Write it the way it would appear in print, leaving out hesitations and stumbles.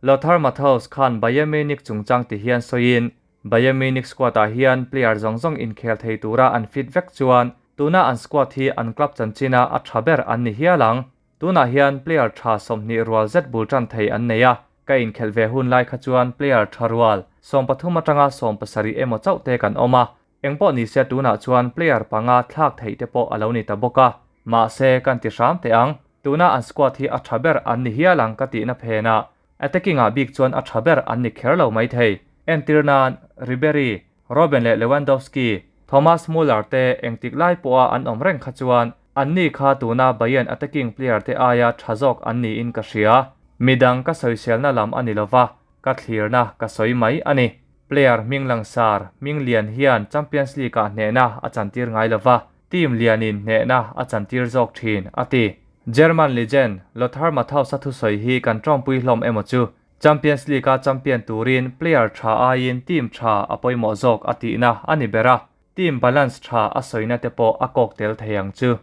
Lothar Matthaus khan Bayern Munich chungchang ti hian sawiin, Bayern Munich squad-ah hian player zawng zawng inkhel thei tura an fit vek chuan tuna an squad hi an club chanchina a tha ber an ni hial ang. Tunah hian player tha 20 rual zet bul tan thei an nei a, ka inkhelh ve hun lai kha chuan player tha rual 13 atanga 17 emaw chauh te kan awm a, engpawh nise tunah chuan player panga thlak theih te pawh a lo ni ta bawk a, mahse kan ti hram teh ang. Tuna an squad hi a tha ber an ni hial ang ka tihna phenah attacking-ah bik chuan a tha ber an ni kher lo mai thei. Entir nan, Ribery, Robben leh Lewandowski, Thomas Muller te engtik lai pawha an awm reng kha chuan anni kha tuna Bayern attacking player te aia tha zawk an niin ka hria. Midang ka sawiselna lam a ni lova, ka thlirna ka sawi mai a ni. Player hming langsar, hming lian hian Champions League-ah hnehna a chantir ngai lova, team lianin hnehna a chantir zawk thin, a ti. German legend Lothar Matthaus-a thusawi hi kan tawngpui hlawm emaw chu Champions League-a champion turin player tha aiin team tha a pawimawh zawk a tihna a ni ber a, team balance tha a sawina te pawh a kawk tel thei ang chu.